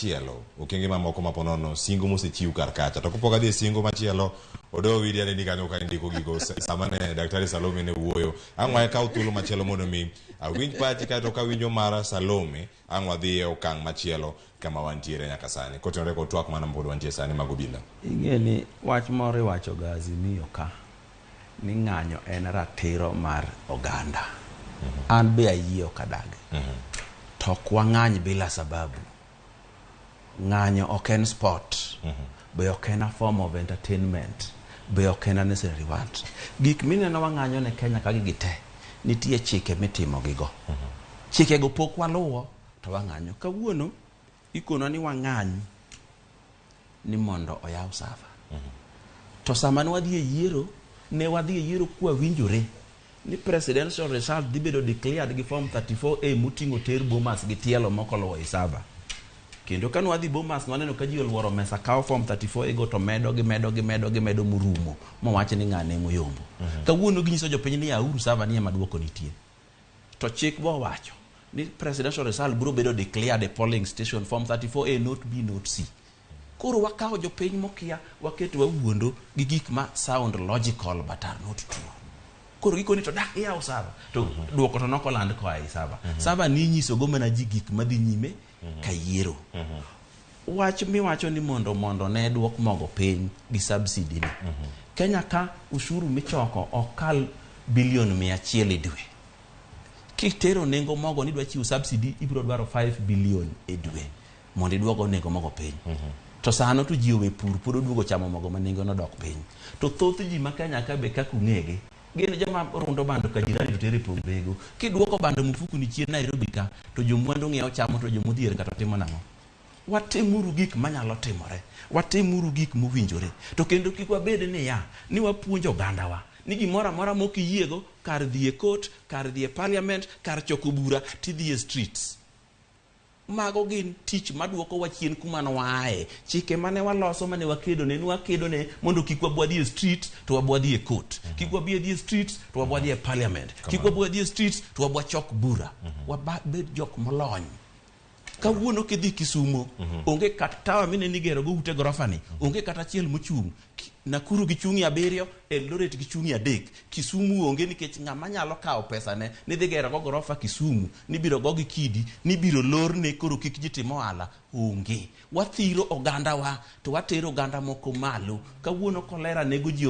machielo, okenge mamoko ma ponono singo mosechiw kar kacha. To kapok adhi e singo machielo, Odoyo Widi aneni kanyo ka indiko gigo sama ne Daktari Salome ne wuoyo. Ang' wakaw thuolo machielo mondo mi awinj pachi kaeto kawinjo mara Salome, ang' wadhi e okang' machielo kama wantiere nyaka sani. Kotenore kod twak mana pod wantie sani mag obila. Ing'e ni wach moro iwacho ga Azimio ka ni ng'anyo en ratiro mar oganda. An be ayie ok adagi. To ok wang'any bila sababu. Ng'anyo ok en sport. Be ok en a form of entertainment. Be ok en a necessary want. Gik mineno wang'anyo ne Kenya ka gigi te, nitie chike mitimo gigo. Chikego pok waluwo to wang'anyo. Kawuono ikonwa ni wang'any ni mondo oyaw server. To sama ne wadhi e yiero, ne wadhi e yiero kwawinjore ni presidential result dhi bedo declared gi form 34A moting'o ter Bomas gi tielo moko oluwo e server. Kendo ka nwadhi Bomas nwaneno ka ji oluoro mesa kawo form 34A go to medo gimedo gimedo gimedo morumo mowach ni ng'ane moyombo. Kawuono ginyiso jopiny ni yauru server ni ema duoko nitie. To chik bo wacho ni presidential result biro bedo declared e polling station form 34A not B not C. Koro wakawo jopiny mokia waketo wawuondo gi gik ma sound logical but are not true. Koro gikoni to dak iyaw server to duoko to nokoland koa ei server. Server ni inyiso go mana ji gik madhi nyime ka yiero. Wach miwacho ni mondo ne duok mogo piny gi subsidy ni. Kenya ka ushuru michoko ok kal bilion 100 e dwe. Kitero nengo mogo ni idwa chiwo subsidy ibiro dwaro 5 billion e dwe mondo iduogo nengo mogo piny. To sano to ji owe pur pod oduogo chamo mogo ma nengo nodok piny. To thoth ji ma Kenya ka be kaka ung'egi gin joma rundo bando ka jirani to tero e pong rego. Kiduoko bando mufuku ni chien Nairobi ka to jomwandu ng'iewo chamo to jomodhier kata timo nang'o? Watimuru gik manyalo timore. Watimuru gik mowinjore. To kendo kik wabed niya, ni wapuonjo ogandawa ni gimoro amora mok iyiego kar dhi e court, kar dhi e parliament, kar choko bura tidhi e streets. Mago gin tich maduoko wa chien kuma ne waaye. Chike mane waloso mane wakedo ne, wakedo ne mondo kik wabwa dhi e street to wabwa dhi e court. Kik wabi dhi e street to wabwa dhi e parliament. Kik wabwa dhi e street to wabwa chok bura. Wabed jok molony. Kawuono kidhi Kisumo, onge kata tawa mineno igero go ute gorofa ni, onge kata achiel mochung'. Nakuru gi chung'i 7, Eldoret gi chung'i 3. Kisumu onge nikech ng'ama nyalo kawo pesa ne ni dhi gero go gorofa Kisumu, nibiro go gi kidi, nibiro lorne koro kik ji tim ohala, onge. Wathiro ogandawa to watero oganda moko malo. Kawuono kolera nego ji.